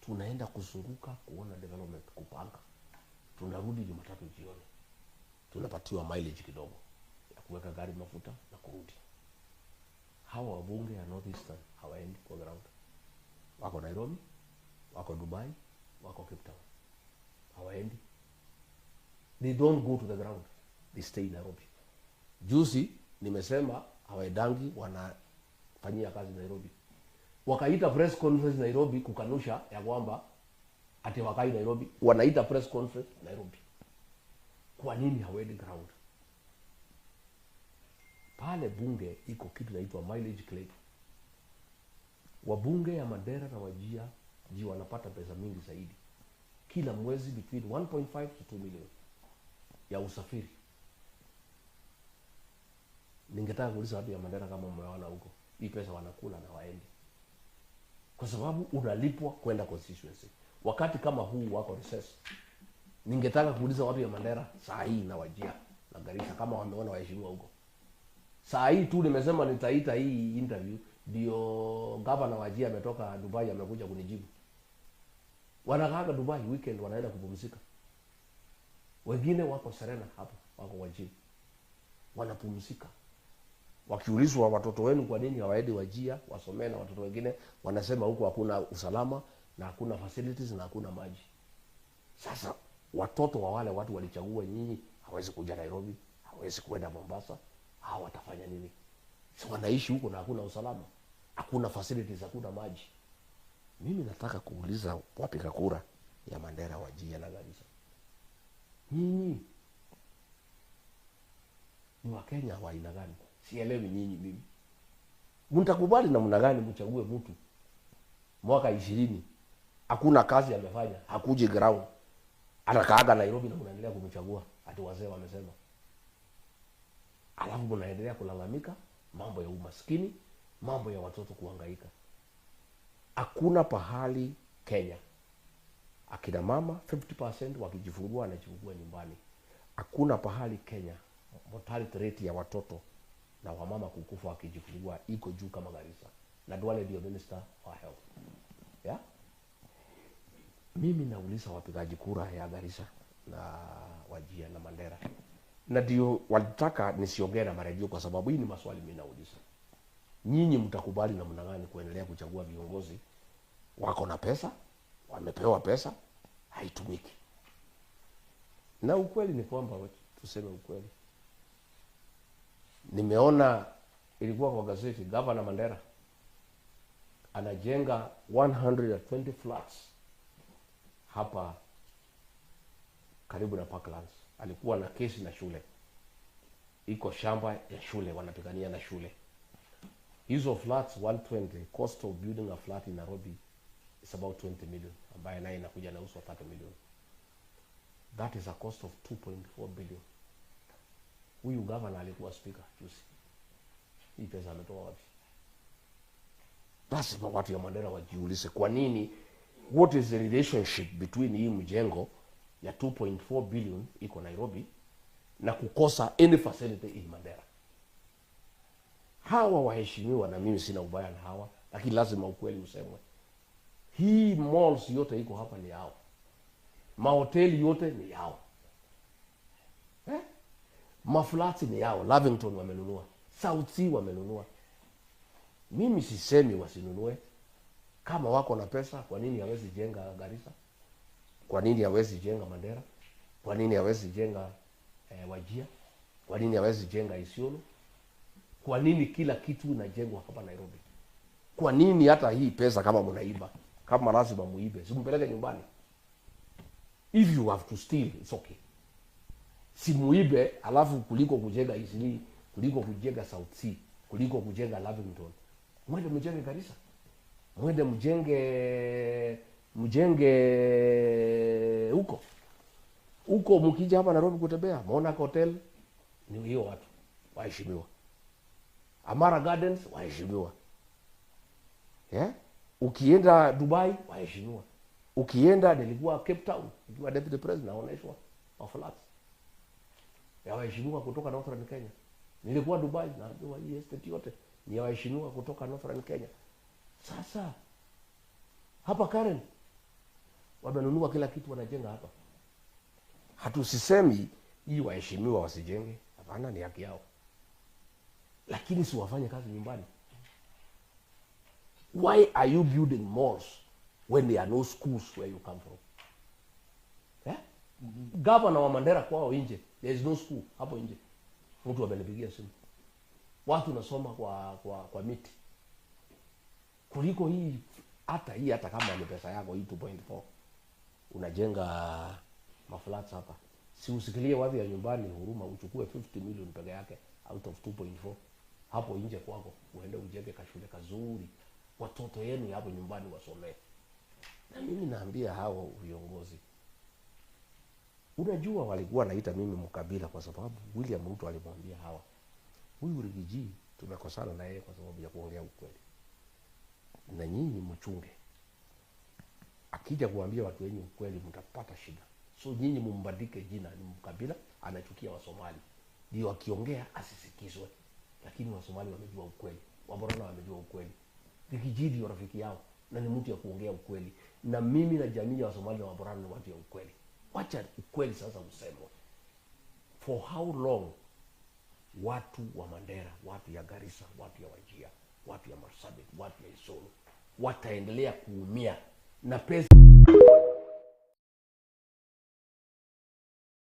Tunaenda kuzunguka kuona development, kupanga. Tunarudi Jumatatu jioni, tunapatiwa mileage kidogo ya kuweka gari mafuta na kurudi. Hawa wabunge ya North Eastern hawaendi kwa ground, wako Nairobi, wako Dubai, wako Cape Town, hawaendi. They don't go to the ground, they stay in Nairobi. Juzi nimesema hawaendangi, wanafanyia kazi Nairobi. Wakaita press conference Nairobi kukanusha ya kwamba ati wakai Nairobi, wanaita press conference Nairobi. Kwa nini hawaendi ground? Pale bunge iko kitu inaitwa mileage claim. Wabunge ya Mandera na Wajir ji wanapata pesa mingi zaidi kila mwezi, between 1.5 to 2 million ya usafiri. Ningetaka kuuliza watu ya Mandera kama mmeona huko, hii pesa wanakula na waende, kwa sababu unalipwa kwenda constituency. Wakati kama huu wako recess, ningetaka kuuliza watu ya Mandera saa hii na Wajir na Garissa kama wameona waheshimiwa huko. Saa hii tu nimesema nitaita hii interview, ndio gavana Wajir ametoka Dubai amekuja kunijibu. Wanakaaga Dubai weekend, wanaenda kupumzika. Wengine wako Serena hapo, wako Wajir wanapumzika. Wakiulizwa watoto wenu kwa nini hawaendi Wajir wasomee na watoto wengine, wanasema huko hakuna usalama na hakuna facilities na hakuna maji. Sasa watoto wa wale watu walichagua nyinyi hawezi kuja Nairobi, hawezi kuenda Mombasa, hawa watafanya nini? Si wanaishi huko na hakuna usalama, hakuna facilities, hakuna maji. Mimi nataka kuuliza wapiga kura ya Mandera, Wajir na Garissa, nyinyi ni Wakenya wa aina gani? Sielewi nyinyi mimi. Mtakubali namna gani mchague mtu mwaka 20 hakuna kazi amefanya, hakuji ground, anakaaga Nairobi na mnaendelea kumchagua ati wazee wamesema. Alafu mnaendelea kulalamika mambo ya umaskini, mambo ya watoto kuhangaika. Hakuna pahali Kenya akina mama 50% wakijifungua wanajifungua nyumbani. Hakuna pahali Kenya mortality rate ya watoto na wamama kukufa wakijifungua iko juu kama Garissa. Na Duale ndio minister wa health. Yeah? Mimi nauliza wapigaji kura ya Garissa na Wajir na Mandera, na ndio walitaka nisiongee na maredio kwa sababu hii ni maswali mimi nauliza. Nyinyi mtakubali namna gani kuendelea kuchagua viongozi wako na pesa, wamepewa pesa, haitumiki? Na ukweli ni kwamba, tuseme ukweli, nimeona ilikuwa kwa gazeti, Governor Mandera anajenga 120 flats hapa karibu na Parklands. Alikuwa na kesi na shule, iko shamba ya shule, wanapigania na shule. Hizo flats 120, cost of building a flat in Nairobi is about 20 million, ambaye naye inakuja na uso 30 million. That is a cost of 2.4 billion. Huyu governor alikuwa speaker juzi. Hii pesa ametoa wapi? Lazima watu ya Mandera wajiulize kwa nini, what is the relationship between hii mjengo ya 2.4 billion iko Nairobi na kukosa any facility in Mandera. Hawa waheshimiwa, na mimi sina ubaya na hawa, lakini lazima ukweli usemwe. Hii malls yote iko hapa ni yao, mahoteli yote ni yao, eh? Maflati ni yao, Lavington wamenunua, South C wamenunua. Mimi sisemi wasinunue. Kama wako na pesa, kwa nini hawezi jenga Garissa? Kwa nini hawezi jenga Mandera? Kwa nini hawezi jenga Wajir? Kwa nini hawezi jenga Isiolo? Kwa nini kila kitu inajengwa hapa Nairobi? Kwa nini hata hii pesa kama mnaiba, kama lazima muibe, simpeleke nyumbani? If you have to steal, it's okay. Si muibe alafu kuliko kujenga Eastleigh, kuliko kujenga South C, kuliko kujenga Lavington, mwende mjenge Garissa, mwende mjenge huko huko. Mkija hapa Nairobi kutembea, Monarch Hotel ni hiyo watu waheshimiwa, Amara Gardens waheshimiwa, yeah? Ukienda Dubai waheshimiwa, ukienda, nilikuwa Cape Town nikiwa deputy president, naoneshwa maflats ya waheshimiwa kutoka Northern Kenya. Nilikuwa Dubai, naambiwa hii estate yote ni ya waheshimiwa kutoka Northern Kenya. Sasa hapa Karen Wamenunua kila kitu, wanajenga hapa. Hatusisemi hii waheshimiwa wasijenge, hapana, ni haki yao, lakini si wafanye kazi nyumbani. Why are you building malls when there are no schools where you come from? Eh? Gavana wa Mandera kwao nje, there is no school hapo nje. Mtu amenipigia simu, watu nasoma kwa miti kuliko hii. Hata hii, hata kama ni pesa yako hii 2.4 unajenga maflats hapa, si usikilie watu ya nyumbani huruma, uchukue 50 million peke yake out of 2.4 hapo nje kwako, uende ujenge kashule kazuri, watoto yenu hapo nyumbani wasomee. Na mimi naambia hao viongozi, unajua walikuwa naita mimi mkabila kwa sababu William Ruto alimwambia hawa, huyu Riggy G tumekosana na yeye kwa sababu ya kuongea ukweli, na nyinyi mchunge, akija kuambia watu wenyu ukweli mtapata shida. So nyinyi mumbandike jina ni mkabila, anachukia Wasomali, ndio akiongea asisikizwe. Lakini Wasomali wamejua ukweli, Waborana wamejua ukweli, Riggy G ndio rafiki yao na ni mtu ya kuongea ukweli, na mimi na jamii ya Wasomali na Waborana ni watu ya ukweli. Wacha ukweli sasa usemwe. For how long watu wa Mandera, watu ya Garissa, watu ya Wajir, watu ya Marsabit, watu ya Isiolo wataendelea kuumia na pesa